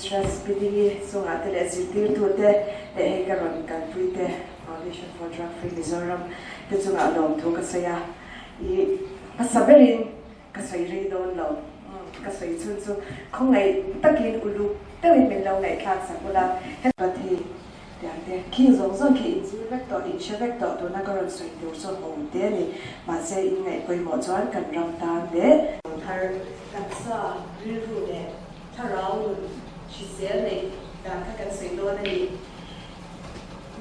Headmistress Pi Dingi chungah te leh zirtirtute leh hei ka rawn kalpui te Foundation for Drug Free Mizoram te chungah lawmthu ka sawi a, i hmasa berin ka sawi rei dawn lo. Ka sawi chhun chu khawngaih takin uluk deuhin min lo ngaihthlak sak ula. But hei tiang te khi zawng zawng khi in zir vek tawh, in hre vek tawh tuna ka rawn sawi tur chu ho te a ni. Mahse in ngaih pawimawh chuan kan ram tan leh. Thar taksa rilru leh thlarau nun hrisel neih dan kha kan sawi dawn a ni.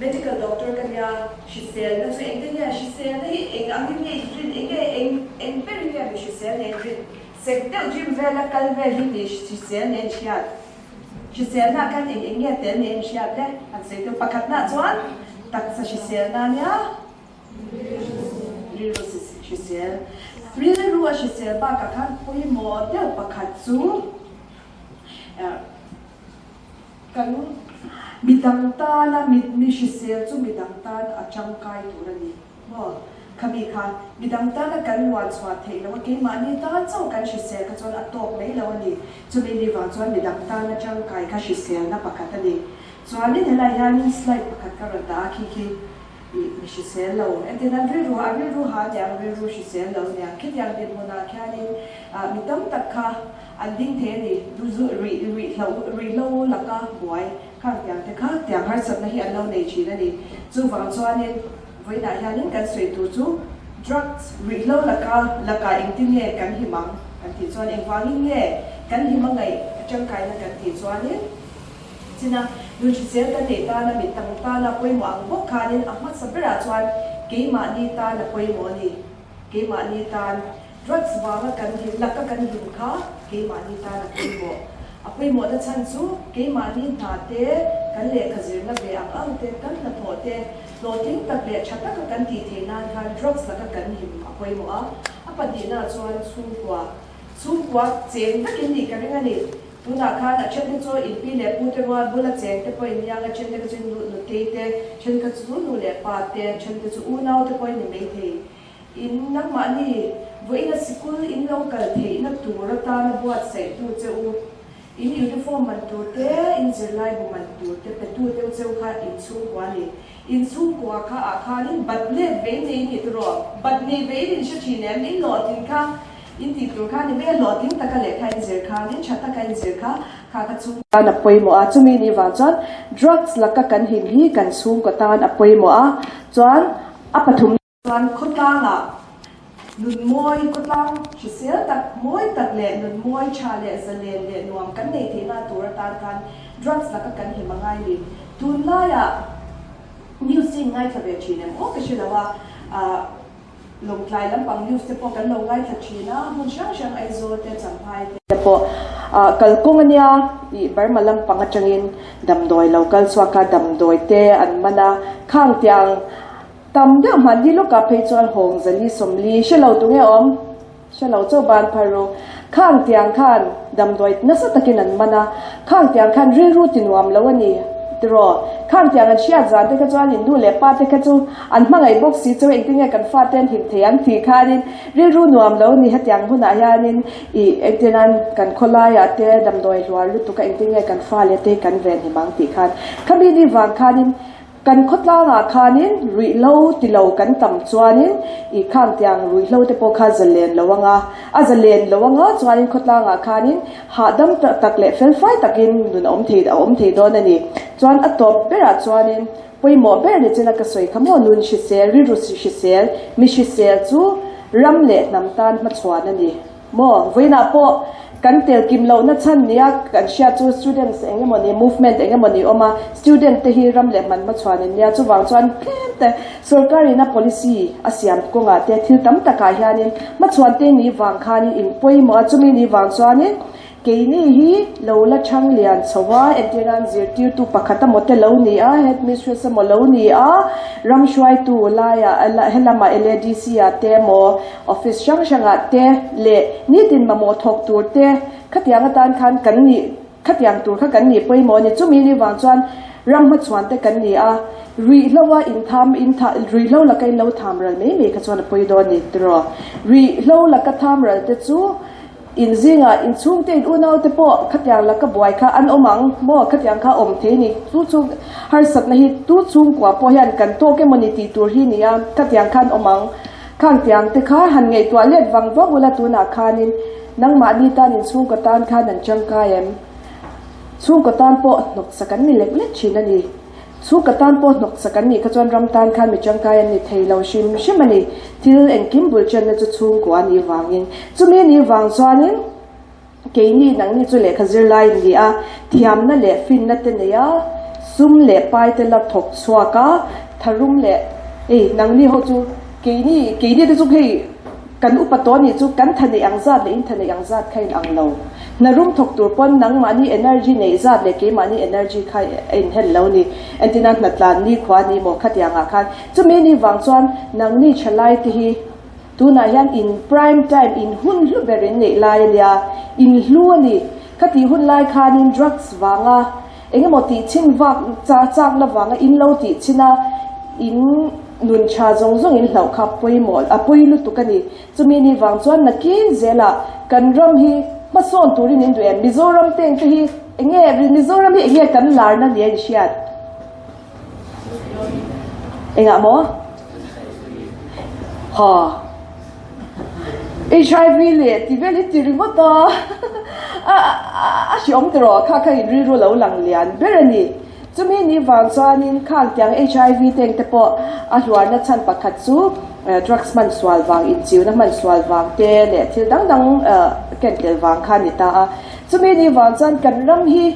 Medical doctor ka nia, hriselna chu engte nge? Hriselna hi eng angin nge in rin? Enge eng eng ber nge mi hrisel nen rin? Sek deuh gym vela kal vel hi mi hrisel nen hriat? Hriselna ah khan eng eng nge tel nen hriat le? Han sawi teuh pakhatna chuan taksa hriselna nia rilru hrisel. Rilru a hrisel bakah khan pawimawh deuh pakhat chu Kan midang tana mi mi hrisel chu midang tan a tangkai tur a ni maw? Khami kha midang tana kan luan chhuah theih loh a, keimahni tan chauh kan hrisel kha chuan a tawk mai lo a ni. Chumi ni vang chuan midang tana tangkai kha hriselna pakhat a ni. Chuanin helai hianin slide pakhat ka rawn dah a, khi khi i mi hrisel lo. Engtin an rilru a rilru ha aniang, rilru hrisel lo aniang. Khitiang dinhmunah khianin mi tam tak kha An ding thei a ni, zu ruih ruih hlo ruih hlo laka buai khang tiang te kha tiang harsatna hi an lo nei thin a ni. Chuvang chuanin vawiinah hianin kan sawi tur chu drugs ruih hlo laka laka engtin nge kan him ang kan tih chuan engvangin nge kan him a ngaih tangkaina kan tih chuanin china nun hrisel kan neih tana mi tang tana pawimawh ang bawk khanin a hmasa berah chuan keimahni tana pawimawh a ni. Keimahni tan drugs vanga kan hlim laka kan hlim kha keimahni tan a pawimawh. A pawimawhna chhan chu keimahni hna te, kan lehkha zirna ve ang ang te, kan hnathawh te hlawhtling tak leh tha taka kan tih theih nan khan drugs laka kan hlim a pawimawh a. A pahnihna chuan chhungkua, chhungkua cheng takin nih ka ring a ni. Tunah khan a then te chu in pi leh pu te rual bula cheng te pawh in niang a, then te kha chu nu nutei te, then kha chu nu leh pa te, then te chu unau te pawh in ni maithei. In nangmahni vawiina sikul in lo kal theihna tur atana buatsaihtu che u, in uniform man tur te, in zirlai bu man tur te petu deuh che u kha in chhungkua a ni. In chhungkua kha ah khanin bat let vei nei ni tawh, bat nei vei in hre thin em? In hlawhtlin kha In tih tur kha ni mai a, hlawhtling taka lehkha in zir kha, nin tha taka in zir kha, kha kha chu tan a pawimawh a, chumi ni vang chuan drugs laka kan him hi kan chhungkaw tan a pawimawh a, chuan a pathum chuan khawtlangah nun mawi khawtlang hrisel tak mawi tak leh nun mawi tha leh zalen leh nuam kan nei theihna tur atan khan drugs laka kan him a ngai ni. Tunlaiah news hi in ngaithla ve thin em aw ka hre lo a, ah. Lawngtlai lampang news te pawh kan lo ngaithla thin a, hmun hrang hrang Aizawl te, Champhai te pawh kalkawng a nia, ih Burma lampang atangin damdawi lo kal chhuak a, damdawi te an man a, khang tiang tam deuh hman hi lawkah phei chuan hawng zali sawmli hre lo tunge awm, hre lo chauh ban phar ru, khang tiang khan damdawi nasa takin an man a, khang tiang khan rilru ti nuam lo a ni tiraw? Khang tiang an hriat zan te kha chuan in nu leh pa te kha chu an hmangaih bawk si chu engtin nge kan fate an him thei ang tih khanin rilru nuam lo a ni. Hetiang hunah hianin ih engtin an kan khawlaiah te damdawi hluar lutuk a engtin nge kan fale te kan ven him ang tih khan khami ni vang khanin Kan khawtlangah khanin ruihhlo ti lo kan tam chuanin i khang tiang ruihhlo te pawh kha zalen lo anga, a zalen lo anga chuanin khawtlangah khanin hahdam tak leh felfai takin nun a awm thei a awm thei dawn a ni. Chuan a tawp berah chuanin pawimawh ber ni china ka sawi kha maw nun hrisel, rilru hrisel, mi hrisel chu ram leh hnam tan hmachhuan a ni. Maw? Vawiinah pawh kan tel kim lohna chhan nia kan hriat chu students eng emawni movement eng emawni awm a, student te hi ram leh hman hmachhuan in nia, chuvang chuan tlem te sorkarin a policy a siam kawngah te thil tam takah hianin hmachhuan te ni vang khanin in pawimawh a, chumi ni vang chuanin Keini hi lo la chhang lian chho a, entirnan zirtirtu pakhat a mawte lo ni a, headmistress emaw lo ni a, ram hruaitu laia helama LADC ah te emaw office hrang hrangah te leh nitin mamawh thawk tur te khatiang atan khan kan nih khatiang tur kha kan nih pawimawh a ni. Chumi ni vang chuan ram hmachhuan te kan ni a, ruihhlo a intham intha ruihhlo laka in lo tham ral mai mai kha chuan a pawi dawn a ni tiraw? Ruihhlo laka tham ral te chu. In zingah in chhungte in unaute pawh khatiang laka buai kha an awm ang maw? Khatiang kha awm thei ni. Chu chu harsatna hi tu chhungkua pawh hian kan tawk emaw ni tih tur hi nia, khatiang khan awm ang. Khang tiang te kha han ngaihtuah let vang vang ula tunah khanin nangmahni tan in chhungkaw tan khan an tangkai em? Chhungkaw tan pawh hnawksak an ni lek lek thin a ni. Chhungkaw tan pawh hnawksak an nih kha chuan ram tan khan mi tangkai an ni thei lo hrim hrim a ni. Thil engkim bul chenna chu chhungkua a nih vangin. Chumi nih vang chuanin keini nangni chu lehkha zirlai in ni a, thiamna leh finna te nei a, sum leh pai te la thawk chhuak a, tharum leh ei nangni ho chu keini keini te chu hei Kan upa tawh nih chu kan tha neih ang zat leh in tha neih ang zat kha in ang lo. Hna rum thawk tur pawn nangmahni energy neih zat leh keimahni energy kha a inhen lo ni. Entina hna tlan ni khua ni maw khatiang ah khan. Chumi ni vang chuan nangni thalai te hi tunah hian in prime time in hun hlu ber in neih lai ania, in hlu a ni. Khatih hun lai khanin drugs vanga Engemaw tih chhin vak cha chakna vanga in lo tih chhin a, in nun tha zawng zawng in hlauh kha pawimawh a pawi lutuk a ni. Chumi ni vang chuan nakin zelah kan ram hi hmasawn turin in duh em? Mizoram peng te hi enge Mizoram hi enge kan larna ni a in hriat? Engah maw? Ha. HIV leh ti vel hi ti ringawt a, a a hriawm tawh kha kha in rilru lo lang lian ber a ni. Chumi ni vang chuanin khang tiang HIV teng te pawh a hluarna chhan pakhat chu drugs hman sual vang, inchiuna hman sual vang te leh thil dang dang ken tel vang kha a ni ta a. Chumi ni vang chuan kan ram hi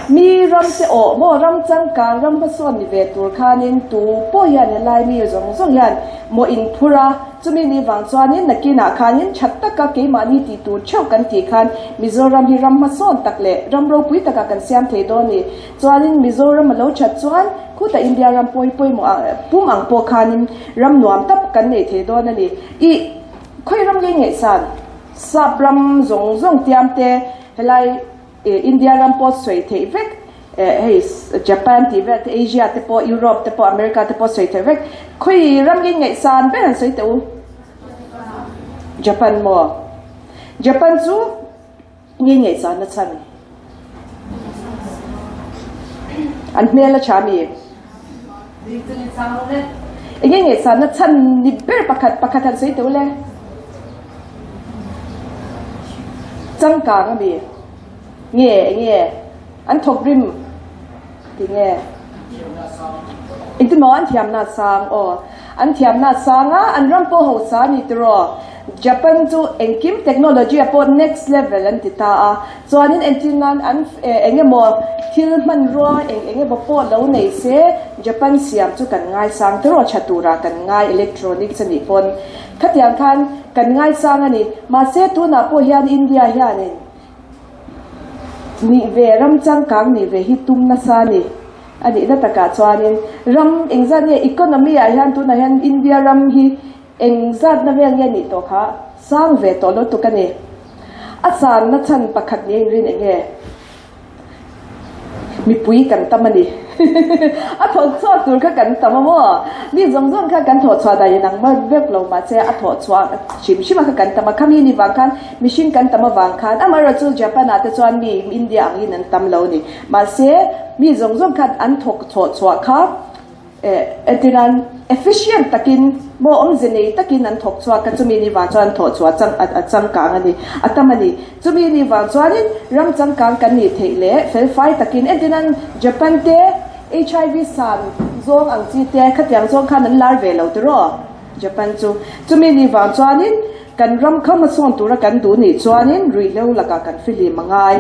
Mi ram te awh maw ram changkang ram hmasawn ni ve tur khanin tu pawh hian helai mi zawng zawng hian maw in phur a, chumi ni vang chuanin nakinah khanin that taka keimahni tih tur theuh kan tih khan Mizoram hi ram hmasawn tak leh ram ropui takah kan siam thei dawn ni. Chuanin Mizoram a lo that chuan khutah India ram pawi pawimawh ang pum ang pawh khanin ram nuam tak kan nei thei dawn a ni. Ih khawi ram ngei ngaihsan sap ram zawng zawng tiam te helai India ram pawh sawi theih vek, hei Japan tih vel te, Asia te pawh, Europe te pawh, America te pawh sawi theih vek. Khawi ram nge ngaihsan ber an sawi teh u? Japan maw? Japan chu nge ngaihsan na chhan? An hmel a tha mi? Enge ngaihsan na chhan ni ber pakhat pakhat han sawi teh u le. Changkang a mi? Nge enge an thawk rim ti nge? Engtin maw an thiamna a sang aw. An thiamna a sang a, an ram pawh hausa a ni tiraw. Japan chu engkim technology ah pawh next level an ti ta a, chuanin entir nan an eng emaw thil hmanrua eng eng emaw pawh lo nei se Japan siam chu kan ngaisang tiraw tha turah kan ngai electronics a nih pawn khatiang khan kan ngaisang a ni. Mahse tunah pawh hian India hianin nih ve ram changkang nih ve hi tum nasa a ni. A nihna takah chuanin ram engzat nge economy ah hian tunah hian India ram hi Eng zatna vel nge nih tawh kha sang ve tawh lo tuk a ni. A sanna chhan pakhat ni a inrin eng nge? Mipui kan tam a ni. A thawh chhuak tur kha kan tam a maw? Mi zawng zawng kha kan thawh chhuah dan inang mar vek lo mahse a thawh chhuah hrim hrim a kha kan tam a. Khami ni vang khan mihring kan tam avang khan amaherawhchu Japan ah te chuan mi India angin an tam lo a ni. Mahse mi zawng zawng khan an thawk thawh chhuah kha Etiran efficient takin maw awmze nei takin an thawk chhuak a, chumi ni vang chuan thawh chhuah chang a changkang a ni, a tam a ni. Chumi ni vang chuanin ram changkang kan nih theih leh felfai takin entiran Japan te HIV san zawng ang chi te khatiang zawng khan an lar ve lo tiraw Japan chu. Chumi ni vang chuanin kan ram kha hmasawn tura kan duh nih chuanin ruihhlo lakah kan fihlim a ngai.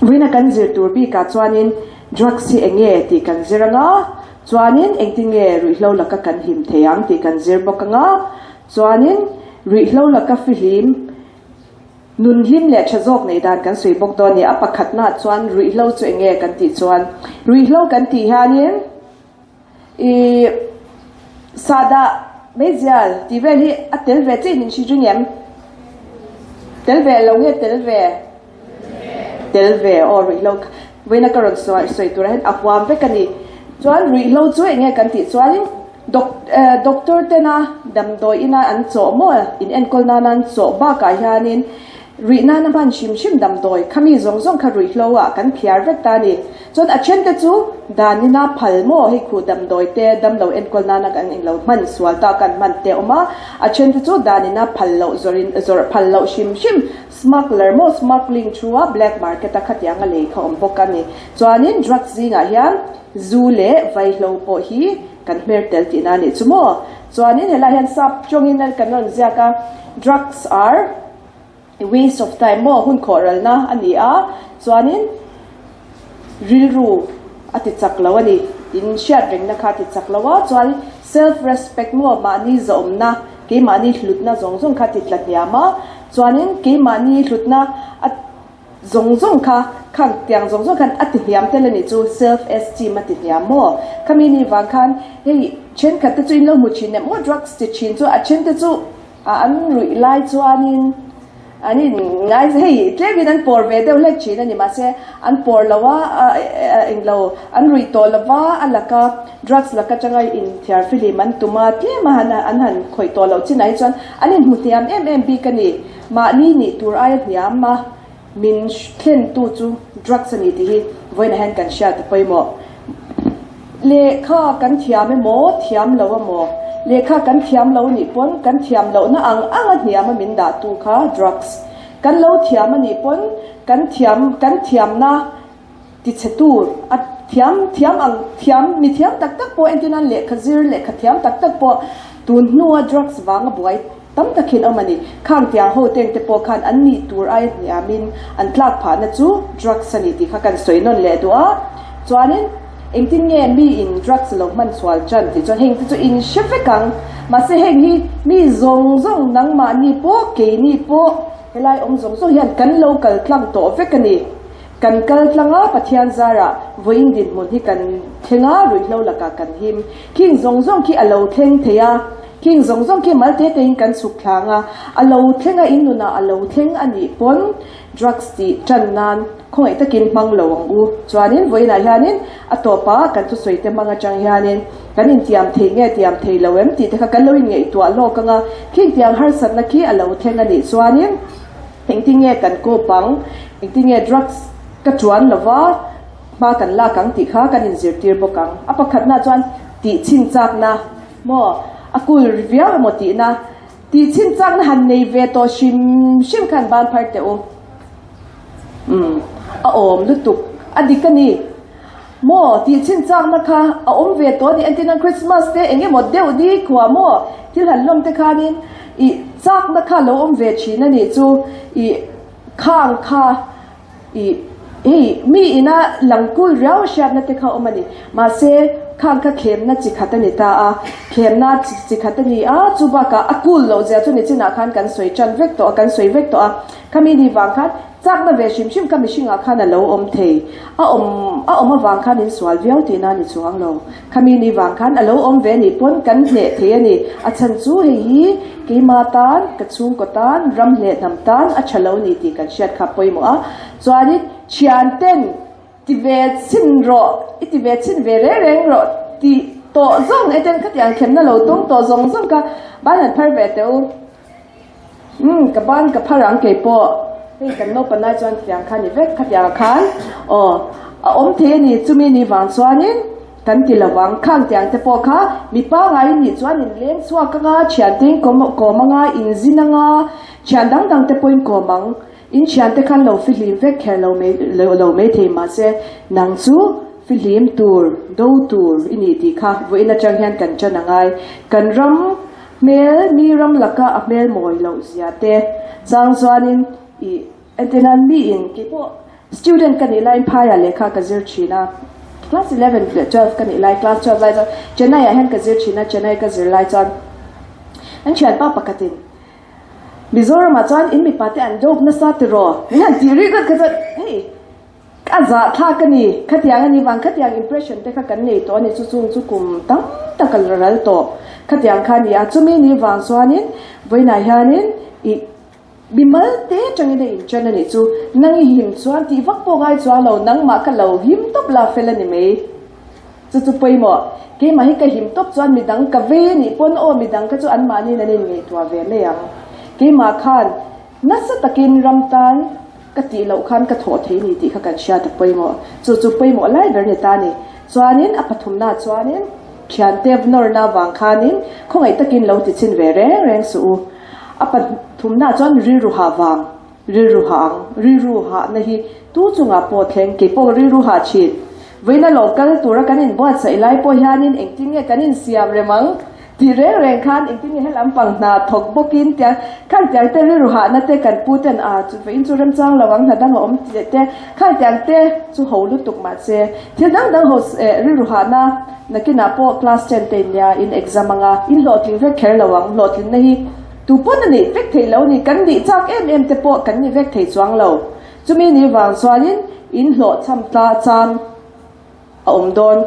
Vawiina kan zir tur bikah chuanin Drugs hi eng nge tih kan zir anga, chuanin engtin nge ruihhlo laka kan him thei ang tih kan zir bawk anga, chuanin ruihhlo laka fihlim, nun hlim leh tha zawk nei dan kan sawi bawk dawn a ni. A pakhatnaah chuan ruihhlo chu eng nge kan tih chuan, ruihhlo kan tih hianin ih sahdah meizial tih vel hi a tel ve chiah in min hre ring em? Tel ve lo nge tel ve? Tel ve aw ruihhlo kha vawiina ka rawn sawi sawi turah hian a huam vek a ni. Chuan ruihhlo chu eng nge kan tih chuanin doc doctor tena damdawi ina an chawh maw in enkawl nana an chawh bakah hianin. Ruih nana hman hrim hrim damdawi khami zawng zawng kha ruihhlo ah kan phiar vek ta a ni. Chuan a then te chu dan ina phal maw hei khuh damdawi te damlo enkawl nana kan englo hman sual ta kan hman te awm a, a then te chu dan ina phal loh zawrh in zawrh phal loh hrim hrim smuggler maw smuggling thu a black market a khatiang a lei kha awm bawk a ni. Chuanin drugs zingah hian zu leh vaihlo pawh hi kan hmer tel tihna a nih chu maw. Chuanin helaiah hian sap tawngin kan rawn ziak a drugs are Waste of time maw hun khawhralna a ni a, chuanin rilru a ti chak lo a ni, in hriat rengna kha a ti chak lo a, chuan self respect maw mahni zawmna keimahni hlutna zawng zawng kha a ti tla hniam a, chuanin keimahni hlutna a zawng zawng kha khang tiang zawng zawng khan a ti hniam tel a nih chu self esteem a ti hniam maw, khami ni vang khan hei thenkhat te chu in lo hmu thin em maw drugs ti thin chu a then te chu. A an ruih lai chuanin an in ngai hei tlemin an pawr ve deuh hlek thin a ni mahse an pawr lo a englo an ruih tawh lo va a laka drugs laka atanga inthiar fihlim an tum a tlem a han an han khawih tawh loh chinah hi chuan an inhmu hniam em em bik a ni mahni nih tur aia hniam a min thlen tu chu drugs a ni tih hi vawiinah hian kan hriat a pawimawh. Lehkha kan thiam emaw, thiam lo emaw, lehkha kan thiam lo nih pawn kan thiam lohna ang ang a hniam a min dahtu kha drugs. Kan lo thiam a nih pawn kan thiam kan thiamna tichhe tur a thiam thiam ang thiam mi thiam tak tak pawh entir nan lehkha zir lehkha thiam tak tak pawh tun hnua drugs vanga buai tam takin awm a ni. Khang tiang ho teng te pawh khan an nih tur aia hniamin an tlak phahna chu drugs a ni tih kha kan sawi nawn leh duh a. Chuanin engtin nge miin drugs lo hman sual tan tih chuan heng te chu in hre vek ang. Mahse heng hi mi zawng zawng nangmahni pawh keini pawh helai awm zawng zawng hian kan lo kal tlang tawh vek a ni. Kan kal tlang a, Pathian zarah vawiin dinhmun hi kan thleng a, ruihhlo lakah kan him. Khing zawng zawng khi a lo thleng thei a, khing zawng zawng khi mal te tein kan chhuk thlang a, a lo thleng a, in nunah a lo thleng a nih pawn drugs tih tan nan khawngaih takin hmang lo ang u. Chuanin vawiinah hianin a tawpah kan thusawi te hmang atang hianin kan intiam thei nge tiam thei lo em tih te kha kan lo inngaihtuah hlawk ang a, khing tiang harsatna khi a lo thleng a nih chuanin, Engtin nge kan kawp ang, engtin nge drugs ka tuan lova hma kan lak ang tih kha kan inzirtir bawk ang. A pakhatna chuan tih chhin chakna maw a kul viau emaw tihna, tih chhin chakna han nei ve tawh hrim hrim khan ban phar teh u. Umm a awm lutuk a dik a ni. Maw tih chhin chakna kha a awm ve tawh a ni. Entirna Christmas te eng emaw deuh ni khua maw thil han hlawm te khanin ih chakna kha lo awm ve thin a nih chu ih khang kha ih hei mi ina lang kul riau hriatna te kha awm a ni. Mahse khang kha thlemna chi khat a ni ta a, thlemna chi khat a ni a, chu bakah a kul loh zia chu nichinah khan kan sawi tan vek tawh a, kan sawi vek tawh a. Khami ni vang khan Chakna ve hrim hrim kha mihringah khan a lo awm thei. A awm a awm avang khan in sual viau tihna a ni chuang lo. Khami ni vang khan a lo awm ve nih pawn kan hneh thei a ni. A chhan chu hei hi keima tan, ka chhungkaw tan, ram hleh hnam tan a tha lo ni tih kan hriat kha pawimawh a. Chuanin thianten Ti ve chhin rawh, i ti ve chhin ve reng reng rawh tih tawh zawng e ten khatiang thlemna lo tum tawh zawng zawng kha ban han phar ve teh u. Umm ka ban ka phar ang kei pawh hei kan naupan lai chuan tiang kha ni vek khatiang ah khan aw a awm thei a ni chumi ni vang chuanin kan ti lo vang khang tiang te pawh kha mi pangai in nih chuan in leng chhuak anga thian te in kawm kawm anga in zin anga thian dang dang te pawh in kawm ang. In thiante khan lo fihlim vek kher lo mai lo mai thei mahse nang chu fihlim tur, do tur i ni tih kha vawiin atang hian kan ṭan a ngai. Kan ram hmel, mi ram laka a hmel mawi loh zia te chang chuanin i entirnan miin keipawh student ka nih laiin phaiah lehkha ka zir thin a, class eleven leh twelve ka nih lai, class twelve lai chuan Chennai ah hian ka zir thin a, Chennai ka zir lai chuan an thianpa pakhatin Mizoramah chuan in mipa te an dope nasa tiraw? Min han tih rih khat kha chuan hei a zah thlak a ni, khatiang a ni vang khatiang impression te kha kan nei tawh a ni chu chung chu kum tam tak a ral tawh khatiang kha a ni a, chumi ni vang chuanin vawiinah hianin ih mimal te atangin a inṭan a nih chu, nang i him chuan tih vak pawh ngai chuang lo, nangmah ka lo him tawp la fel a ni mai. Chu chu pawimawh. Keimah hi ka him tawp chuan midang ka vei a nih pawn aw midang kha chu anmahniin an inngaihtuah ve mai ang. Keimah khan Nasa takin ram tan ka tih loh khan ka thawh thei ni tih kha kan hriat a pawimawh. Chu chu pawimawh lai ber ni ta a ni. Chuanin a pathumna chuanin thiante nawrna vang khanin khawngaih takin lo ti chhin ve reng reng suh u. A pathumna chuan rilru hah vang, rilru hah ang, rilru hahna hi tu chungah pawh thleng, kei pawh rilru hah thin. Vawiina lo kal tura kan inbuatsaih lai pawh hianin engtin nge kan insiam rem ang? Tih reng reng khan engtin nge helam pang hna thawk bawkin tiang khan tiang te rilru hahna te kan pu ten a chu vawiin chu remchang lo ang hna dang a awm tih te khan tiang te chu ho lutuk mahse thil dang dang ho eh rilru hahna nakinah pawh class ten te in nia in exam anga in hlawhtling vek kher lo ang hlawhtlinna hi tu pawn a neih vek theih lo ni kan nih chak em em te pawh kan ni vek thei chuang lo chumi ni vang chuanin in hlawhchham tla chang a awm dawn.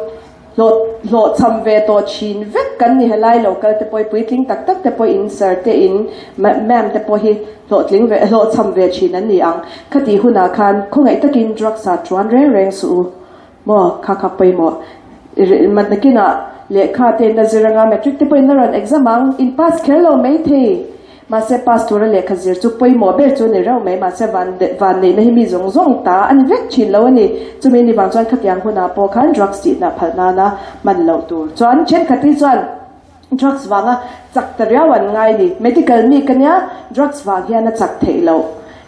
Hlawh hlawhchham ve tawh thin vek kan ni helai lo kal te pawh hi puitling tak tak te pawh in sir te in ma'am te pawh hi hlawhtling ve hlawhchham ve thin an ni ang. Khatih hunah khan khawngaih takin drugs ah chuan reng reng suh u maw kha kha pawimawh nakinah lehkha te in la zir anga matric te pawh in la rawn exam ang in pass kher lo maithei. Mahse pass tura lehkha zir chu pawimawh ber chu a ni reuh mai, mahse van vanneihna hi mi zawng zawng ta a ni vek thin lo a ni. Chumi ni vang chuan khatiang hunah pawh khan drugs tihna phalh nana hman loh tur chuan thenkhat hi chuan drugs vanga chak ta riau an ngai ni. Medical mi ka nia, drugs vang hian a chak theih loh.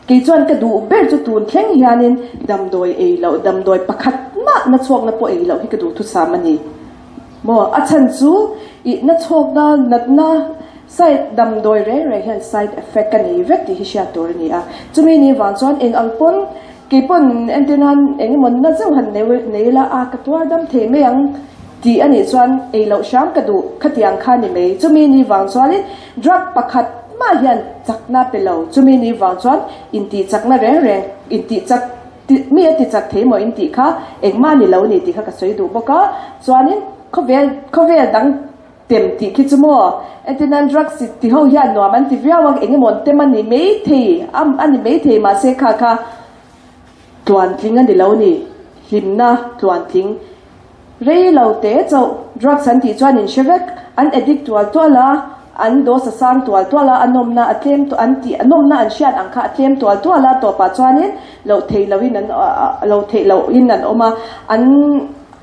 Kei chuan ka duh ber chu tun thleng hianin damdawi ei loh, damdawi pakhat mah na chhuakna pawh ei loh hi ka duhthusam a ni. Maw? A chhan chu ih na chhawkna, natna, side damdawi reng reng hian side effect a nei vek tih hi hriat tur a ni a. Chumi ni vang chuan eng ang pawn kei pawn entir nan eng emaw na zeuh han nei ila a ka tuar dam thei mai ang tih a nih chuan ei loh hram ka duh khatiang kha ni mai. Chumi ni vang chuanin drug pakhat mah hian chakna pe lo. Chumi ni vang chuan intih chakna reng reng intih chak Mi a ti chak thei maw in tih kha engmah ni lo ni tih kha ka sawi duh bawk a, chuanin khawvel khawvel dang tem tih khi chu maw entirnan drugs ti ho hian nuam an ti viau a eng emaw an tem a ni maithei a a ni maithei mahse kha kha tluantling a ni lo ni hlimna tluantling Rei lo te chauh drugs an tih chuan in hre vek, an addict tual tual a, an dose a sang tual tual a, a nawmna a tlem an tih a nawmna an hriat ang kha a tlem tual tual a, tawpah chuanin loh theih lohin an loh theih lohin an awm a, an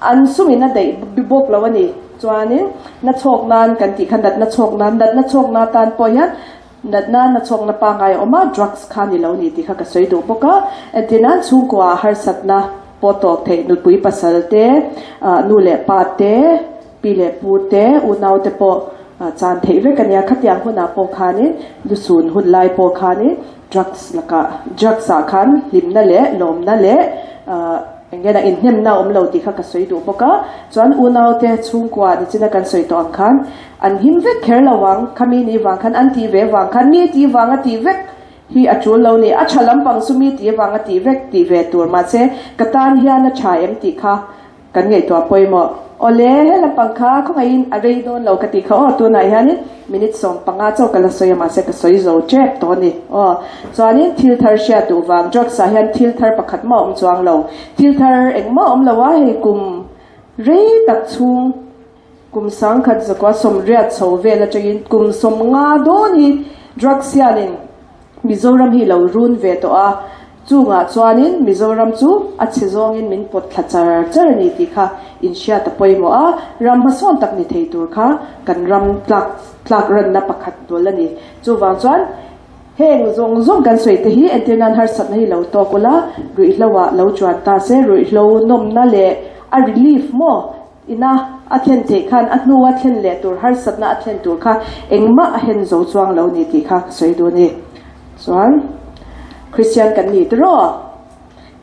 an sumin a daih bawk lo a ni. Chuanin na chhawk nan kan tih kha natna chhawk nan natna chhawk na tan pawh hian natna na chhawkna pangngai a awm a, drugs kha ni lo ni tih kha ka sawi duh bawk a, entirnan chhungkua harsatna pawh tawk theih nupui pasal te, nu leh pa te, pi leh pu te, unau te pawh chan theih vek a nia, khatiang hunah pawh khanin lusun hun lai pawh khanin drugs lakah drugs ah khan hlimna leh lawmna leh eng nge inhnemna a awm lo tih kha ka sawi duh bawk a, chuan unau te chhungkua nichina kan sawi tawh ang khan an him vek kher lo ang, khami ni vang khan an tih ve vang khan mi tih vanga tih vek hi a tul lo ni, a tha lampang chu mi tih vanga tih vek tih ve tur mahse ka tan hian a tha em tih kha kan ngaihtuah pawimawh. Awle, he lampang kha khawngaihin a rei dawn lo ka tih kha aw, tunah hianin minute 15 chauh ka la sawi a mahse ka sawi zo tep tawh a ni aw. Chuanin thil thar hriat duh vang drugs ah hian thil thar pakhat mah a awm chuang lo, thil thar engmah a awm lo a hei kum rei tak chhung Kum 10,000 80 chho vel atangin kum 50 dawn hi drugs hianin Mizoram hi lo run ve tawh a, chungah chuanin Mizoram chu a chhe zawngin min pawt thla char char a ni tih kha inhriat a pawimawh a, ram hmasawn tak ni thei tur kha kan ram tlak tlak ranna pakhat dul a ni. Chuvang chuan heng zawng zawng kan sawi te hi entir nan harsatna hi lo tawk ula, ruihhlo ah lo chuan ta se, ruihhlo nawmna leh a relief maw Ina a thlen theih khan a hnu a thlen leh tur harsatna a thlen tur kha engmah a hen zo chuang lo ni tih kha ka sawi duh a ni. Chuan Kristian kan nih tiraw?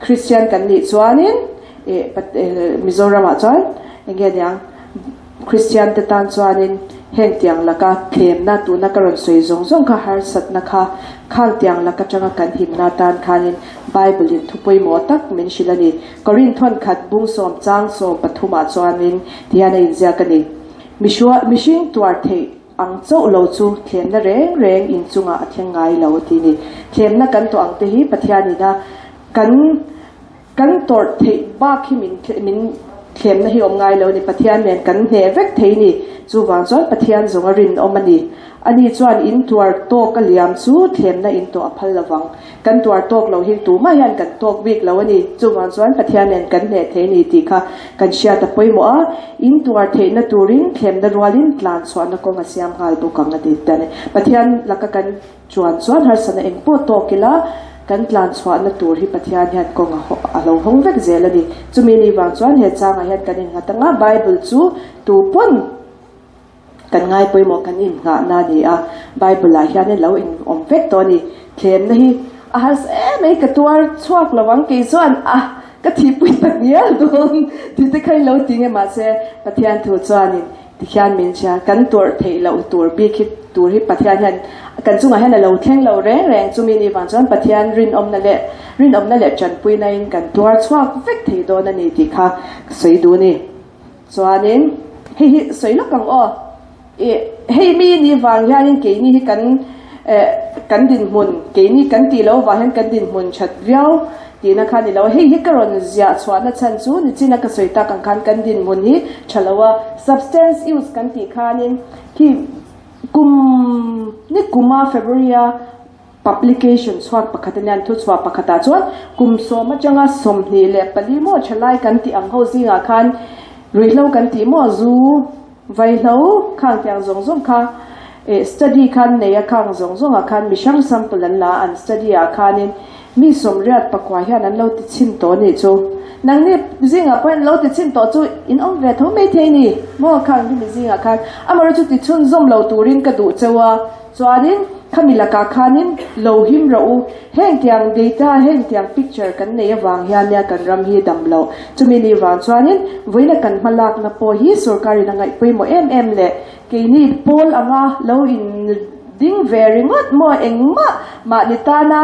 Kristian kan nih chuanin eh Mizoramah chuan enge niang Kristian te tan chuanin heng tiang laka thlemna tuna ka rawn sawi zawng zawng kha harsatna kha khang tiang lak atanga kan himna tan khanin Bible in thu pawimawh tak min hrilh a ni. Korinth khat bung sawm chang 13 ah chuanin tihian a inziak a ni, Mihrual mihring tuar theih ang chauh lo chu thlemna reng reng inchungah a thleng ngai lo a ti ni. Thlemna kan tawh ang te hi Pathianin a kan kan tawrh theih bak hi min min. Thlemna hi awm ngai lo ni, Pathian nen kan hneh vek thei ni. Chuvang chuan Pathian zawng a rinawm a ni. Ani chuan in tuar tawk a liam chu thlemna in tawh a phal lovang. Kan tuar tawk lo hi tumah hian kan tawk bik lo a ni. Chuvang chuan Pathian nen kan hneh thei ni tih kha kan hriat a pawimawh a. In tuar theihna turin thlemna rualin tlan chhuahna kawng a siam nghal bawk ang a ti ta a ni. Pathian laka kan chuan chuan harsatna eng pawh tawk ila kan tlan chhuahna tur hi Pathian hian kawng a lo hawng vek zel a ni. Chumi ni vang chuan he changah hian kan innghat ang a, Bible chu tu pawn kan ngai pawimawh kan innghahna a ni a, Bible ah hian lo in awm vek tawh a ni. Thlemna hi a harsa em mai, ka tuar chhuak lo ang kei chuan a ka thihpui tak ngial dawn tih te kha in lo ti nge mahse Pathian thu chuanin Tikhian min hria, kan tuarh theih loh tur bik hi tur hi Pathian hian kan chungah hian a lo thleng lo reng reng. Chumi ni vang chuan Pathian rinawmna leh rinawmna leh tanpuina in kan tuar chhuak vek thei dawn a ni tih kha ka sawi duh a ni. Chuanin hei hi sawi lawk ang aw. Ih hei mi ni vang hianin keini hi kan eh kan dinhmun keini kan tih loh vang hian kan dinhmun that viau Tihna kha ni lo. Hei hi ka rawn ziah chhuahna chhan chu nichina ka sawi tak ang khan kan dinhmun hi tha lo a, substance use kan tih khanin khi kum ni kuma February a publication chhuak pakhat anian thu chhuah pakhatah chuan kum sawm atanga 24 maw thalai kan tih ang ho zingah khan ruihhlo kan tih maw zu Vaihlo khang tiang zawng zawng kha eh study khan nei a khang zawng zawng ah khan mi hrang sample an la a an study ah khanin mi 84 hian an lo ti chhin tawh anih chu. Nangni zingah pawh hian lo ti chhin tawh chu in awm ve tho maithei ni maw khang hi mi zingah khan amaherawhchu chu ti chhunzawm lo turin ka duh cheu a. Chuanin khami lakah khanin lo him rawh u, heng tiang data, heng tiang picture kan nei avang hian nia kan ram hi dam loh. Chumi ni vang chuanin vawiina kan hma lakna pawh hi sorkarin a ngaih pawimawh em em leh keini pawl anga lo in ding ve ringawt maw engmah mahni tana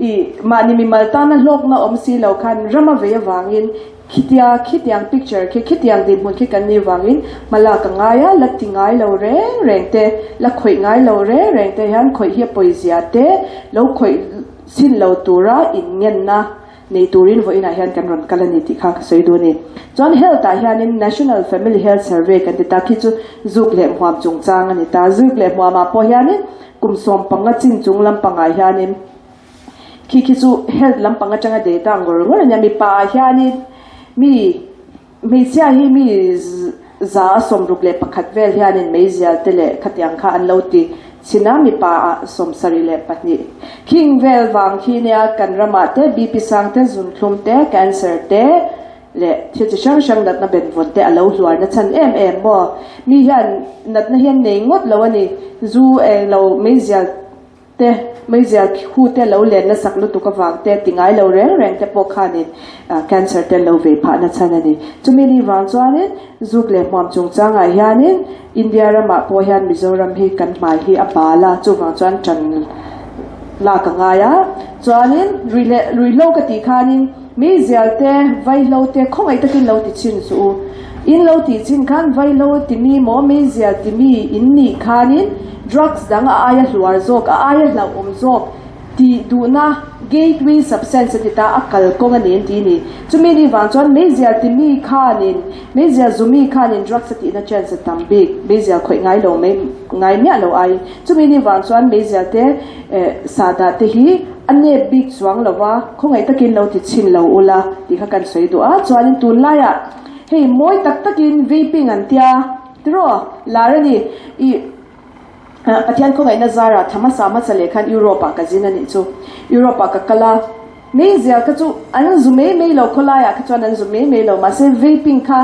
I mahni mimal tana hlawkna awm si lo khan ram a vei avangin khitia khitiang picture khi khitiang dinhmun khi kan nih vangin hma lak a ngai a, la ti ngai lo reng reng te, la khawih ngai lo reng reng te hian khawih hi a pawizia te lo khawih chhin lo tura inngenna nei turin vawiinah hian kan rawn kal a ni tih kha ka sawi duh a ni. Chuan health ah hianin National Family Health Survey kan ti ta khi chu zuk leh hmuam chungchang a ni ta. Zuk leh hmuamah pawh hianin Kum 15 chin chung lampangah hianin khi khi chu health lampang atanga data ngawr ngawr a nia, mipa ah hianin mi hmeichhia hi mi 161 vel hianin meizial te leh khatiang kha an lo ti chhin a, mipa ah 72 khing vel vang khi nia kan ramah te BP sang te zunthlum te cancer te Leh thil chi hrang hrang natna benvawn te a lo hluar na chhan em em maw? Mi hian natna hian nei ngawt lo a ni. Zu eng lo meizial te, meizial khu te lo len nasak lutuk avang te, ti ngai lo reng reng te pawh khanin cancer te an lo vei phah na chhan a ni. Chumi ni vang chuanin zuk leh hmuam chungchangah hianin India ramah pawh hian Mizoram hi kan hmai hi a bal a, chuvang chuan ṭan lak a ngai a. Chuanin rui leh ruihhlo ka tih khanin meizial te, vaihlo te khawngaih takin lo ti chhin suh u. In lo tih chhin khan vaihlo ti mi maw meizial ti mi in nih khanin drugs dang a aia hluar zawk, a aia hlauhawm zawk, Tih duhna, gateway substance a ti ta, a kal kawng a ni an ti a ni. Chumi ni vang chuan meizial timi khanin, meizial zumi khanin drugs a tihna chance a tam bik, meizial khawih ngai lo mai, ngai miah lo aiin. Chumi ni vang chuan meizial te eh sahdah te hi a nep bik chuang lo va, khawngaih takin lo ti chhin lo ula tih kha kan sawi duh a. Chuanin tunlaiah hei mawi tak takin vaping an tia tiraw lar a ni. Ih. Pathian khawngaihna zarah tha hmasa hmasa leh khan Europe ah ka zin a nih chu. Europe ah ka kal a, meizial kha chu an zu mai mai lo, khawlaiah kha chuan an zu mai mai lo, mahse vaping kha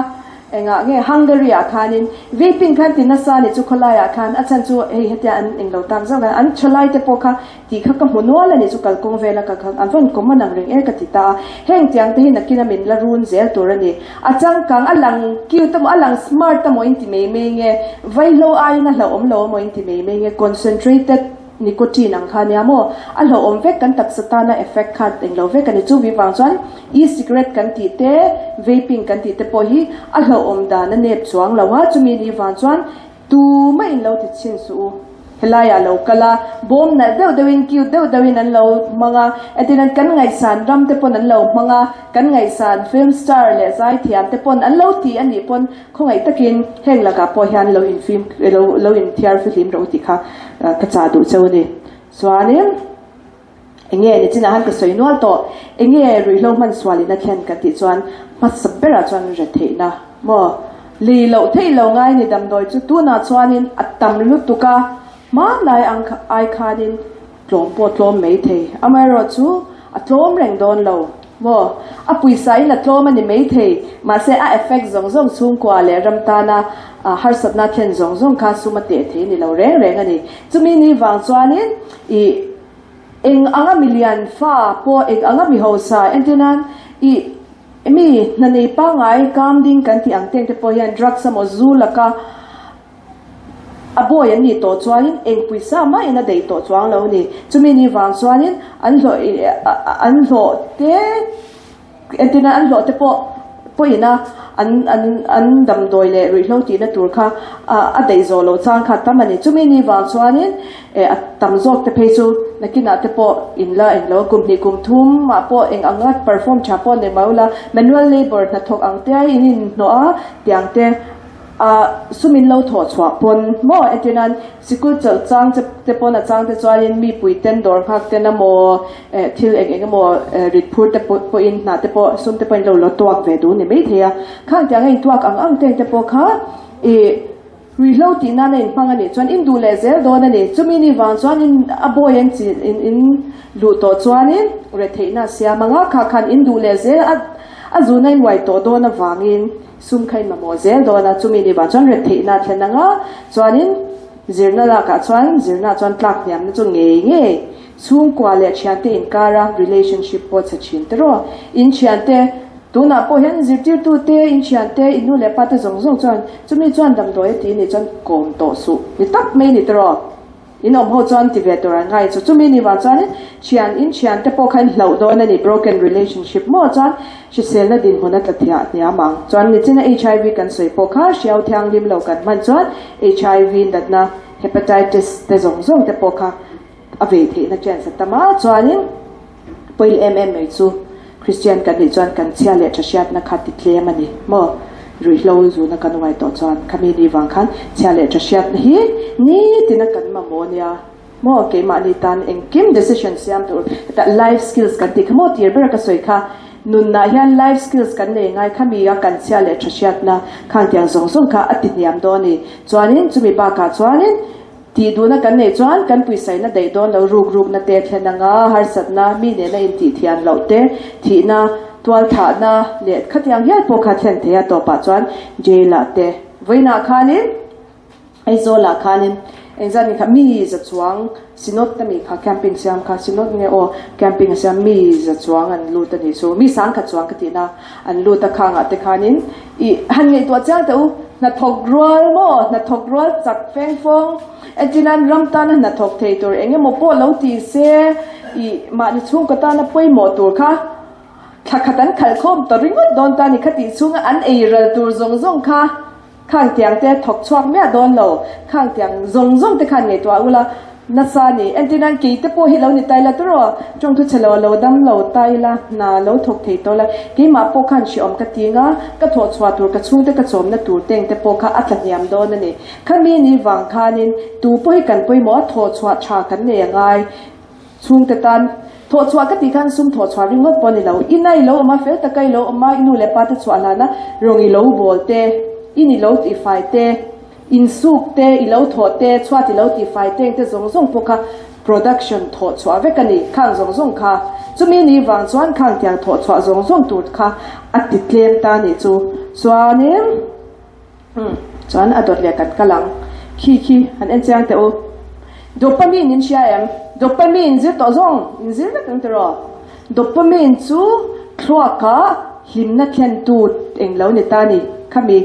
engah nge Hungary ah khanin vaping khan ti nasa a nih chu khawlaiah khan, a chhan chu hei hetia an englo tak zauh khan an thalai te pawh kha tih kha ka hmu nual a nih chu kalkawng vela ka kha an rawn common ang reng e ka ti ta a, heng tiang te hi nakin a min la run zel tur a ni. A changkang a lang cute emaw a lang smart emaw in ti mai mai nge, vaihlo aiin a hlauhawm lo emaw in ti mai mai nge, concentrated nicotine ang kha nia maw, a hlauhawm vek kan taksa tana effect kha englo vek a ni. Chu vi vang chuan e-cigarette kan tih te, vaping kan tih te pawh hi a hlauhawm dan a nep chuang lo a, chumi ni vang chuan tumah in lo ti chhin suh u. Helaiah lo kal a, bawm nalh deuh deuhin, cute deuh deuhin an lo hmang a, entirnan kan ngaihsan ram te pawn an lo hmang a, kan ngaihsan film star leh zaithiam te pawn an lo ti a nih pawn khawngaih takin heng lakah pawh hian lo infim lo lo inthiar fihlim rawh u tih kha ka chah duh cheu a ni. Chuanin. Enge ni chinah han ka sawi nual tawh, enge ruihhlo hman sualin a thlen kan tih chuan hmasa berah chuan retheihna maw lei loh theih lo ngai ni damdawi chu tunah chuanin a tam lutuk a, hmanlai ang ai khanin tlawm pawh tlawm mai thei, amaherawhchu a tlawm reng dawn lo maw, a pawisa in a tlawm a ni mai thei, mahse a effect zawng zawng chhungkua leh ram tana harsatna thlen zawng zawng kha sum a teh thei ni lo reng reng a ni, chumi ni vang chuanin ih. Eng anga milian fa pawh eng anga mi hausa entir nan i mi hna nei pangngai kam ding kan tih ang teng te pawh hian drugs emaw zu laka a bawi an nih tawh chuanin eng pawisa mahin a daih tawh chuang lo a ni. Chumi ni vang chuanin an hlawh an hlawh te Entir nan an hlawh te pawh pawhin a an an an damdawi leh ruihhlo tihna tur kha a daih zawh loh chang kha tam a ni. Chumi ni vang chuanin eh a tam zawk te phei chu nakinah te pawh in la eng lo kum hnih kum thum ah pawh eng anga perform tha pawh nei mai ula manual labour hnathawk ang te in inhnawh a tiang te A sum in lo thawh chhuah pawn maw? Entir nan sikul chawlh chang che te pawn a chang te chuanin mi pui ten dawr nghak ten emaw eh thil eng eng emaw eh rit phur te pawh pawhin hnah te pawh sum te pawhin lo lo tuak ve duh ni maithei a. Khang tiang a intuak ang ang teng te pawh kha ih ruihhlo tih nan a inhmang a nih chuan in duh leh zel dawn a ni. Chumi ni vang chuan in a bawi an chi in in luh tawh chuanin retheihna a siam ang a, kha khan in duh leh zel a a zun a inhuai tawh dawn avangin Sum kha in mamawh zel dawn a, chumi ni vang chuan retheihna a thlen ang a, chuanin zirna lakah chuan zirna chuan tlak hniamna chu ngei ngei chhungkua leh thiante inkara relationship pawh chhe thin te rawh. In thiante tunah pawh hian zirtirtute, in thiante, in nu leh pate zawng zawng chuan chumi chuan damdawi a ti nih chuan kawm tawh suh ni tak mai ni te rawh. In awm ho chuan ti ve tur an ngai chu. Chumi ni vang chuanin thian in thian te pawh kha in hlauh dawn a ni, broken relationship maw chuan hriselna dinhmun a tla thiah hniam ang. Chuan nichina HIV kan sawi pawh kha hriau thianghlim lo kan hman chuan HIV natna hepatitis te zawng zawng te pawh kha a vei theihna chance a tam a, chuanin Pawi em em mai chu Kristian kan nih chuan kan chhia leh tha hriatna kha ti tlem a ni maw? Ruihhlo zuna kan uai tawh chuan khami ni vang khan chhia leh tha hriatna hi nitina kan mamawh nia maw? Keimahni tan engkim decision siam tur hetah life skills kan tih kha maw tir ber ka sawi kha nunnah hian life skills kan nei ngai khami a kan chhia leh tha hriatna khang tiang zawng zawng kha a ti hniam dawn a ni. Chuanin chumi bakah chuanin Tih duhna kan neih chuan kan puisaina daih dawn lo, ruk rukna te thlen anga harsatna, mi nena intih thian loh te, thihna, tualthahna leh khatiang hial pawh kha thlen thei a tawpah chuan jail ah te vawiinah khanin Aizawl ah khanin engzat nge kha mi za chuang Synod te mi kha camping siam kha Synod nge aw camping a siam mi za chuang an lut a nih chu mi sangkhat chuang ka tihna an lut a khangah te khanin Ih, han ngaihtuah chiang teh u, hnathawk rual maw, hnathawk rual chak feng fawng, entirnan ram tana hnathawk thei tur eng emaw pawh lo ti se, ih, mahni chhungkaw tana pawimawh tur kha thla khat an khalh khawm ta ringawt dawn ta ni kha tih chhunga an ei ral tur zawng zawng kha khang tiang te thawk chhuak miah dawn lo, khang tiang zawng zawng te khan ngaihtuah ula, Nasa ni, entirnan kei te pawh hi lo ni tai la tawrh, tawngthu chhe lo a lo dam lo tai la, hna lo thawk thei tawh la, keimah pawh khan hrehawm ka ti nga, ka thawh chhuah tur ka chhungte ka chawmna tur teng te pawh kha a tla hniam dawn a ni. Khami ni vang khanin tu pawh hi kan pawimawh a, thawh chhuah tha kan nei a ngai chhungte tan. Thawh chhuah ka tih khan sum thawh chhuah ringawt pawh a ni lo, ina i lo awm a, fel taka i lo awm a, i nu leh pa te chhuah hlana rawng i lo bawl te, in i lo tihfai te, Insuk te, i lo thawh te, chhuat i lo tihfai teng te zawng zawng pawh kha production thawh chhuah vek a ni, khang zawng zawng kha. Chumi ni vang chuan khang tiang thawh chhuah zawng zawng tur kha a ti tlem ta nih chu. Chuanin, umm, chuan a dawt leh kan kal ang. Khi khi, han en chiang teh u. Dopamine in hria em? Dopamine zir tawh zawng, in zir vek ang tiraw? Dopamine chu thluaka hlimna thlentu eng lo ni ta ni, khami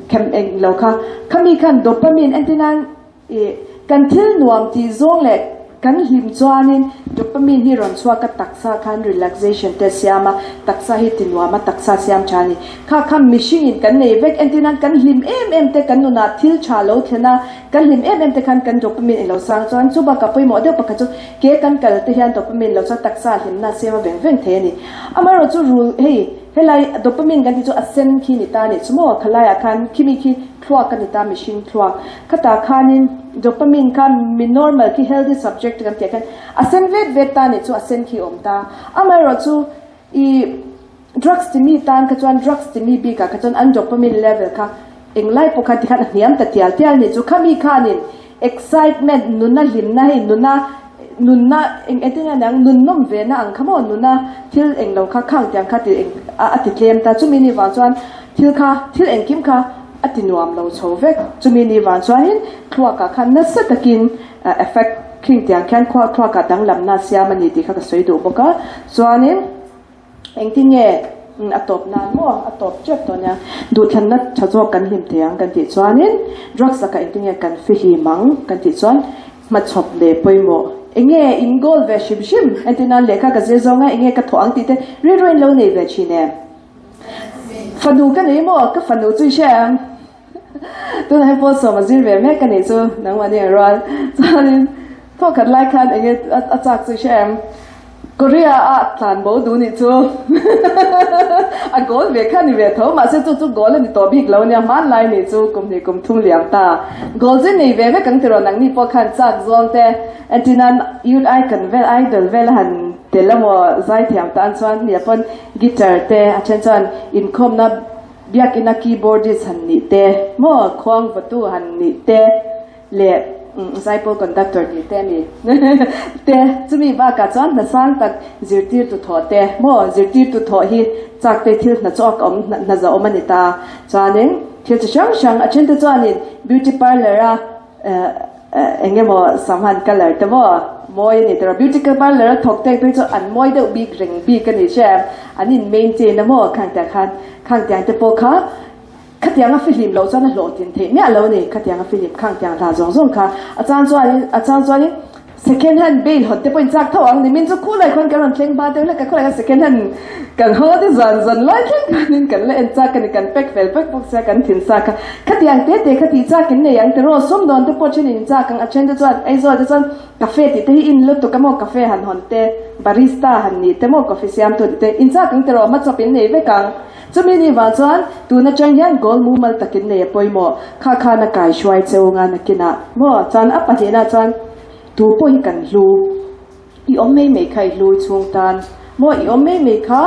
khem eng lo kha. Khami khan dopamine entir nan ih kan thil nuam tih zawng leh Kan hlim chuanin dopamine hi rawn chhuak a, taksa khan relaxation te a siam a, taksa hi ti nuam a, taksa siam tha a ni. Kha kha mihringin kan nei vek, entir nan kan hlim em em te kan nunah thil tha lo thlen a, kan hlim em em te khan kan dopamine ilo sang chuan chu bakah pawimawh deuh pakhat chu ke kan kal te hian dopamine lo chuan taksa hlimna a siam a veng veng thei a ni. Amaherawhchu chu rul hei helai dopamine kan tih chu a sen khi ni ta a nih chu maw khalaiah khan khimi khi thluak a ni ta mihring thluak khatah khanin dopamine kha mi normal khi healthy subject kan tih ah khan a sen vet vet ta a nih chu a sen khi a awm ta. Amaherawhchu ih. Drugs timi tan kha chuan drugs timi bikah kha chuan an dopamine level kha englai pawh khan tikhan a hniam ta tial tial nih chu. Khami khanin excitement nuna hlimna hei nuna nunna eng engtin nge niang nun nawm ve na ang kha maw nuna thil englo kha khang tiang kha ti eng a ti tlem ta. Chumi ni vang chuan thil kha thil engkim kha a ti nuam lo chho vek. Chumi ni vang chuanin thluakah khan nasa takin effect khing tiang khian thluakah danglamna a siam a ni tih kha ka sawi duh bawk a. Chuanin. Engtin nge a tawp nan maw? A tawp tep tawh nia. Duhthlanna tha zawk kan hlim thei ang kan tih chuanin drugs lakah engtin nge kan fihlim ang kan tih chuan hmachhawp leh pawimawh. Enge in goal ve hrim hrim? Entir nan lehkha ka zir zawng a enge ka thawh ang tih te rilru in lo nei ve thin em? Fanu ka nei maw? Ka fanu chu i hria em? Tunah hian pawl sawm a zir ve mek a nih chu nangmahni ang rual. Chuanin thawkhat lai khan enge a chak chu i hria em? Korea a tlan bo duh nih chu a goal ve kha ni ve tho mahse chu chu goal a ni tawh bik lo ania hmanlai nih chu kum hnih kum thum liam ta. Goal chu nei ve vek ang tiraw nangni pawh khan chak zawng te entirnan youth icon vel idol vel a han tel emaw zaithiam tan chuan nia pawn guitar te a then chuan inkhawmna Biakina keyboardist han nih te, maw khuang vatu han nih te leh zaipawl conductor nih te a ni te. Chumi bakah chuan hna sang tak zirtirtu thawh te, maw zirtirtu thawh hi chak te thil hna chawk awm hna za awm a ni ta. Chuanin thil chi hrang hrang a then te chuanin beauty parlour a Eng emaw samhan colour te maw mawi a ni tawh a, beauty parlour a thawk te phei chu an mawi deuh bik reng bik a ni hria em, an in maintain a maw khang tiang khan khang tiang te pawh kha khatiang a fihlim loh chuan a hlawhtlin theih miah lo a ni, khatiang a fihlim khang tiang hla zawng zawng kha a chang chuanin a chang chuanin second hand bail hawn te pawh in chak tho ang ni min chu khulai khawn kan rawn thleng hma deuh hlek a khulai khan second hand kan haw te zan zan lai thleng khanin kan la en chak a ni kan pack fel vek bawk sia kan thin sa kha. Khatiang te te kha tih chak in nei ang tiraw sumdawn te pawh then in chak ang a then te chuan Aizawl te chuan cafe tih te hi in lutuk a maw cafe han hawn te barista han nih te maw coffee siam tu tih te in chak ang tiraw hmachawp in nei vek ang chumi ni vang chuan tun atang hian goal mumal tak in nei a pawimawh kha khan a kai hruai cheu nga nakinah maw chuan a pahnihna chuan tu pawh hi kan hlu. I awm mai mai kha i hlu chhung tan maw? I awm mai mai kha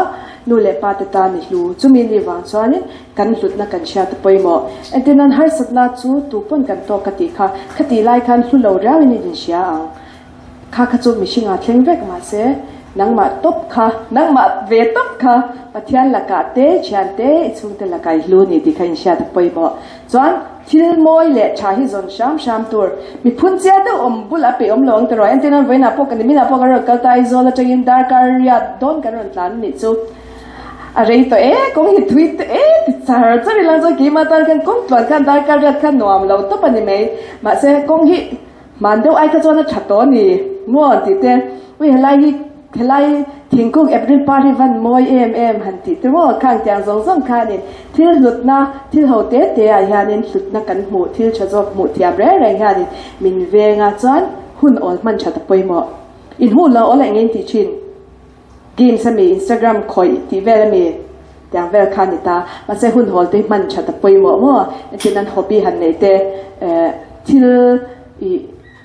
nu leh pa te tan i hlu. Chumi ni vang chuanin kan hlutna kan hriat a pawimawh. Entir nan harsatna chu tu pawn kan tawk ka tih kha, khatih lai khan hlu lo riauin i inhria ang. Kha kha chu mihringah thleng vek mahse nangmah tawp kha, nangmah ve tawp kha Pathian lakah te, thian te, i chhungte lakah i hlu ni tih kha inhriat a pawimawh. Chuan thil mawi leh tha hi zawn hram hram tur. Mi phun chiah deuh awm bul a peih awm lo ang tiraw. Entirnan vawiinah pawh kan niminah pawh kan rawn kal ta Aizawl atangin darkar riat dawn kan rawn tlan anih chu a rei tawh e, kawng hi thui tawh e ti char char ila chuan keimah tan khan kawng tluan khan darkar riat khan nuam lo tawp a ni mai. Mahse kawng hi Hman deuh ai kha chuan a tha tawh a ni maw an tih te, ui helai hi helai thingkung April par hi van mawi em em han tih te maw khang tiang zawng zawng khanin thil hlutna thil ho te te ah hianin hlutna kan hmuh thil tha zawk hmuh thiam reng reng hianin min veng a chuan hun awl hman that a pawimawh. In hun lo awl a eng eng tih thin. Games a mi Instagram khawih tih vel a mi tiang vel kha a ni ta. Mahse hun hawl te hi hman that a pawimawh maw? Engtin an hobby han nei te eh thil ih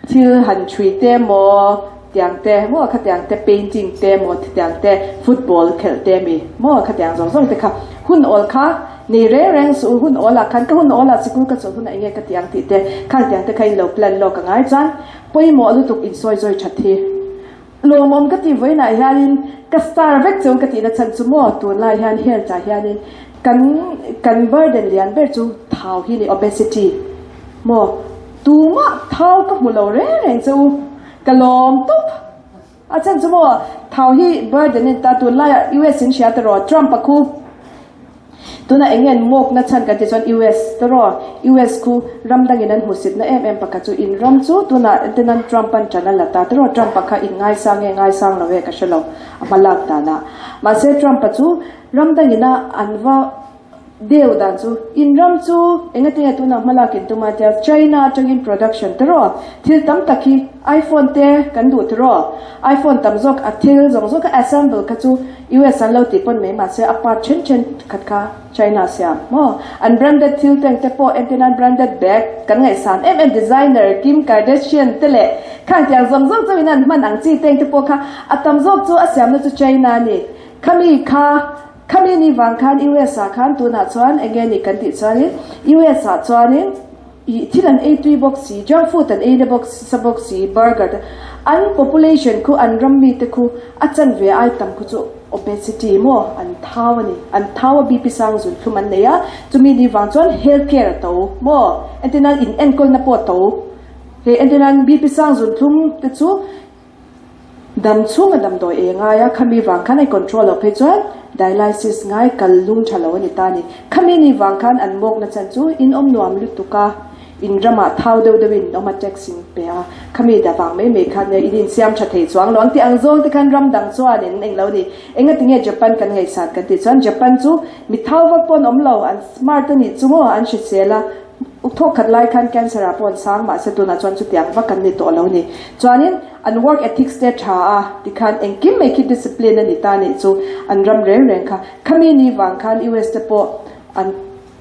thil han chhui te maw tiang te maw khatiang te painting te maw tiang te football khelh te mi maw khatiang zawng zawng te kha hun awl kha nei reng reng suh u hun awl ah khan ka hun awl ah sikul ka chawlh hunah enge ka tiang tih te khang tiang te kha in lo plan lawk a ngai chuan pawimawh lutuk insawi zawi that hi. Lawmawm ka tih vawiinah hianin ka star vek chu ka tihna chhan chu maw tunlai hian health ah hianin kan kan burden lian ber chu thau hi ni obesity maw tumah thau ka hmu lo reng reng che u ka lawm tawp a chhan chu maw thau hi burden a ni ta tunlaiah US in hria tawh rawh Trump a khu. Tunah eng nge an mawkna chhan kan tih chuan US te rawh, US khu ram dangin an hmusitna em em pakhat chu in ram chu tunah entenan Trump an ṭan a la ta te rawh, Trump a kha in ngaisang nge ngaisang lo e ka hre lo a hma lak danah. Mahse Trump a chu ram dangina an va Deu dan chu in ram chu engatinge tunah hmalak in tum a tia China atangin production tiraw thil tam tak hi iPhone te kan duh tiraw iPhone tam zawk a thil zawng zawk a assemble kha chu US an lo tih pawn mai mahse a part then then khat kha China siam maw an branded thil teng te pawh entirnan branded bag kan ngaihsan em em designer Kim Kardashian te leh khang tiang zawng zawng chauhin an hman ang chi teng te pawh kha a tam zawk chu a siamna chu China a ni khami kha Khami ni vang khan US ah khan tunah chuan eng nge ni kan tih chuanin US ah chuanin ih thil an ei tui bawk si, junk food an ei na bawk sa bawk si, burger te an population khu an ram mite khu a chanve ai tam khu chu obesity maw an thau a ni, an thau a BP sang zun thlum an nei a, chumi ni vang chuan health care a to maw entirnan in enkawlna pawh a to, hei entirnan BP sang zun thlum te chu Dam chhunga damdawi ei ngai a, khami vang khan a control loh phei chuan dialysis ngai kal lung tha lo a ni ta a ni. Khami ni vang khan an mawkna chan chu in awm nuam lutuk a, in ramah thau deuh deuhin in awm a tax in pe a, khami da vang mai mai khan in insiam tha thei chuang lo ang tih ang zawng te khan ram dang chuan in eng lo ni. Engati nge Japan kan ngaihsan kan tih chuan Japan chu mi thau vak pawh an awm lo, an smart a nih chu maw an hrisel a, Thawk khat lai khan cancer ah pawh an sang mahse tunah chuan chutiang vak an ni tawh lo ni. Chuanin an work ethics te tha a tikhan engkim mai khi discipline a ni ta nih chu an ram reng reng kha. Khami ni vang khan US te pawh an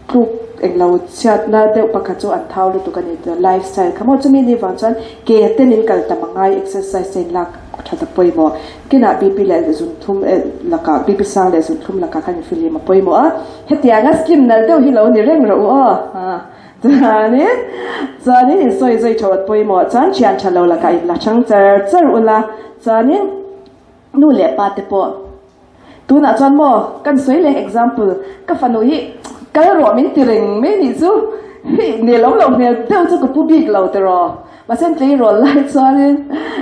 tluk englo chhiatna deuh pakhat chu an thau lutuk a ni tih lifestyle kha maw chumi ni vang chuan ke ten in kal tam a ngai exercise te in lak that a pawimawh. Kinah BP leh zunthlum lakah BP sang leh zunthlum lakah khan infilhlim a pawimawh a. Hetianga slim nalh deuh hi lo ni reng rawh u aw. Chuanin, chuanin in sawi zui tho at pawimawh chuan thian tha lo lakah in la hrang char char ula, chuanin nu leh pa te pawh tunah chuan maw kan sawi leng example ka fanu hi kal rawh min ti reng mai nih chu hei nelawm loh hmel deuh chu ka pu bik lo tiraw. Mahse an tleirawl lai chuanin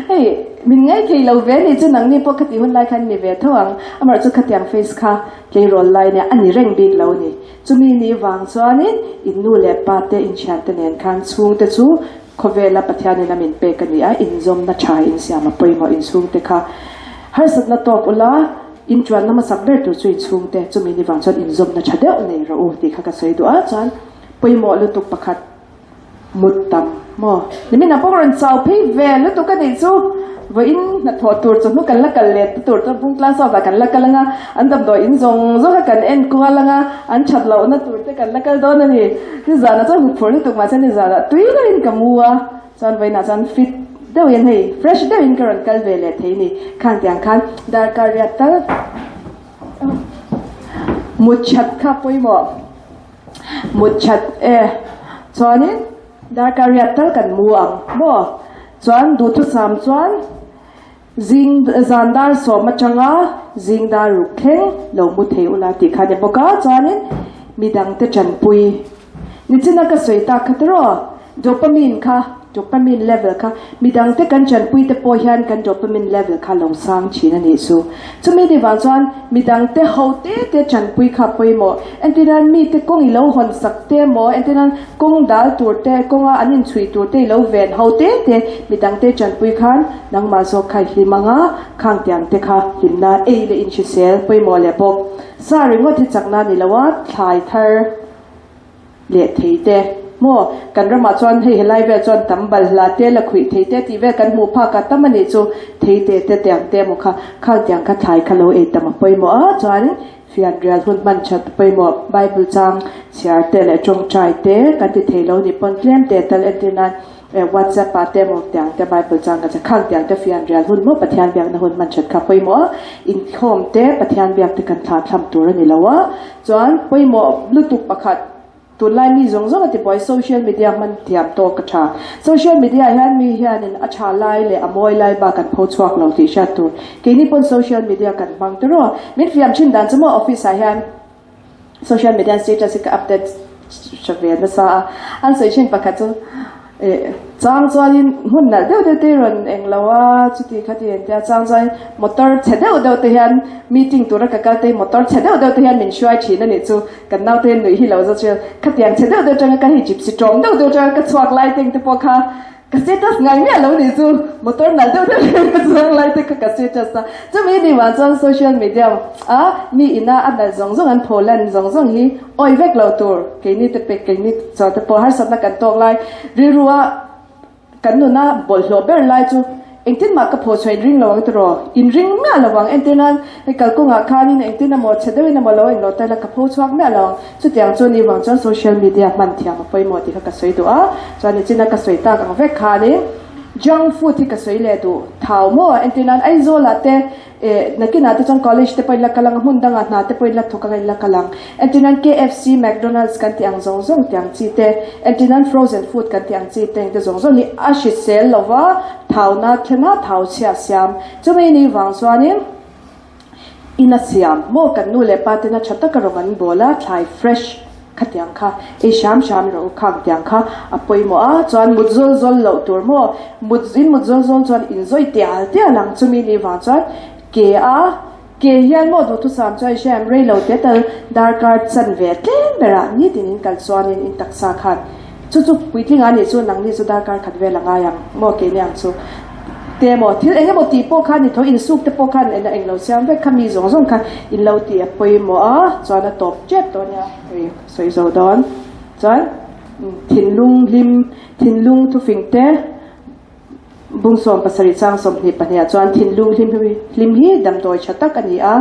hei min ngai thei lo ve ni chu nangni pawh khati hun lai khan ni ve tho ang, amaherawh chu khatiang face kha tleirawl lai nia a ni reng bik lo ni. Chumi ni vang chuanin in nu leh pa te inthian te nen khan chhungte chu khawvela Pathianin a min pek a ni a, inzawmna tha insiam a pawimawh inchhungte kha harsatna tawk ula intuanna hmasak ber tur chu inchhungte chumi ni vang chuan inzawmna tha deuh nei rawh u tih kha ka sawi duh a, chuan pawimawh lutuk pakhat Mut tam maw? Nimin a pawh rawn chau phei ve lutuk a nih chu. Vawiin hnathawh tur chawhnu kan la kal leh ta tur chuan Bungtlang South ah kan la kal anga, an damdawi in zawng zawng kha kan en kual anga, an that lohna tur te kan la kal dawn a ni. Nizanah chuan huphurh lutuk mahse nizanah tui deuhin ka mu a, chuan vawiinah chuan fit deuhin hei fresh deuhin ka rawn kal ve leh thei a ni. Khang tiang khan darkar riat tal mut that kha pawimawh. Mut that e. Chuanin darkar riat tal kan mu ang maw? Chuan duhthusam chuan zing zan dar sawm atanga zing dar ruk thleng lo mu thei ula tih kha a ni bawk a. Chuanin midangte tanpui nichina ka sawi tak kha tiraw dopamine kha Dopamine level kha midangte kan chanpui te pawh hian kan dopamine level kha lo sang thin a nih chu. Chumi ni vang chuan midangte ho te te chanpui kha pawimawh. Entirnan mite kawng i lo hawn sak te emaw, entirnan kawng dal tur te, kawnga an inchhuih tur te i lo ven ho te te midangte chanpui khan nangmah zawk kha i hlim ang a, khang tiang te kha hlimna ei leh inhrisel pawimawh leh bawk. Sa ringawt hi chakna ni lo a, thlai thar. Leh thei te maw? Kan ramah chuan hei helai vel chuan tam balhla te la khuih thei te tih vel kan hmuh phak a tam a nih chu thei te te tiang te emaw kha khang tiang kha thlai kha lo ei tam a pawimawh a chuan fianrial hun hman that a pawimawh Bible chang chhiar te leh tawngtai te kan ti thei lo ni pawn tlem te tal entir nan eh WhatsApp ah te emaw tiang te Bible chang kan chhiar khang tiang te fianrial hun maw Pathian biakna hun hman that kha pawimawh a inkhawm te Pathian biak te kan thlah thlam tur a ni lo a. Chuan pawimawh lutuk pakhat, tunlai mi zawng zawng a ti buai social media hman thiam tawk a tha. Social media ah hian mi hianin a tha lai leh a mawi lai bak an pho chhuak lo tih hriat tur. Keini pawn social media kan hmang tiraw. Min fiam thin dan chu maw office ah hian social media status hi ka update hra ve nasa a. An sawi thin pakhat chu eh. Chang chuanin hmun nalh deuh deuh te hi rawn eng lo a, chuti khati an tia, chang chuanin motor chhe deuh deuh te hian meeting tura ka kal te hi motor chhe deuh deuh te hian min hruai thin a nih chu, kan naute hian nuih hi lo zawt hriat, khatiang chhe deuh deuh atanga ka hei gypsy tawm deuh deuh atanga ka chhuak lai te te pawh kha ka status ngai miah lo nih chu, motor nalh deuh deuh hian ka chuang lai te kha ka status a, chumi ni vang chuan social media a mi ina a nalh zawng zawng an pholan zawng zawng hi Awi vek lo tur, keini te pek keini chuan te pawh harsatna kan tawk lai rilru a kan nuna bawlhhlawh ber lai chu engtin mah ka phaw chhuah inring lo ang tiraw, inring miah lo ang entir nan hei kalkawngah khanin engtin emaw chhe deuhin emaw lo englo ta ila ka pho chhuak miah lo ang, chutiang chu ni vang chuan social media hman thiam a pawimawh tih kha ka sawi duh a, chuan nichina ka sawi tak ang vek khanin junk food hi ka sawi leh duh thau maw entir nan Aizawlah te Eh, nakinah te chuan college te pawh in la kal ang a, hmun dangah hna te pawh in la thawk ang a in la kal ang. Entir nan KFC, McDonald's kan tih ang zawng zawng tih ang chi te, entir nan frozen food kan tih ang chi te engte zawng zawng hi a hrisel lo va, thauna thlena thau chhia siam. Chumi ni vang chuanin in a siam maw kan nu leh pa tena tha taka rawng an bawl a, thlai fresh Khatiang kha ei hram hram rawh u khang tiang kha a pawimawh a, chuan mut zawl zawl loh tur maw, mut in mut zawl zawl chuan in zawi tial tial ang chumi ni vang chuan ke a ke hian maw duhthusam chuan i hriam rei lo te tal darkar chan ve tlem berah nitin in kal chuanin in taksa khan Chu chu puitling a nih chu nangni chu darkar khat vel a ngai ang maw keini ang chu te maw thil eng emaw tih pawh khan i tho insuk te pawh khan eng eng lo siam vek kha mi zawng zawng kha in lo tih a pawimawh a chuan a tawp tep tawh ania hei sawi zo dawn chuan thinlung hlim thinlung thufing te Bungsawm pasarih chang 22 ah chuan thinlung hlim hlim hi damdawi tha tak a ni a,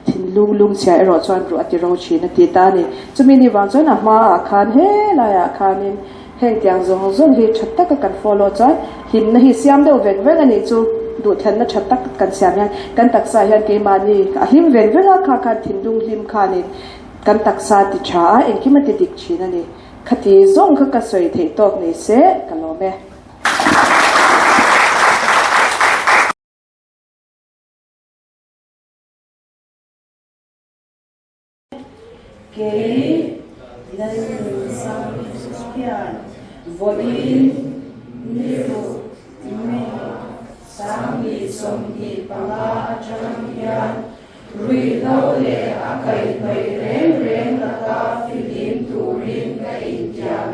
thinlung lungchhia erawh chuan ruah a ti ro thin a ti ta a ni. Chumi ni vang chuan a hmaah khan helaiah khanin heng tiang zawng zawng hi tha taka kan follow chuan hlimna hi siam deuh veng veng a nih chu duhthlanna tha tak kan siam hian kan taksa hian keimahni a hlim veng veng a, kha khan thinlung hlim khanin kan taksa ti tha a, engkim a ti dik thin a ni. Khati zawng kha ka sawi theih tawk ni se ka lawm e. Kei Lalnunsang hian vawiin ni ruk May 2025 atang hian ruihhlo leh a kaihhnawih reng reng laka fihlim turin ka intiam.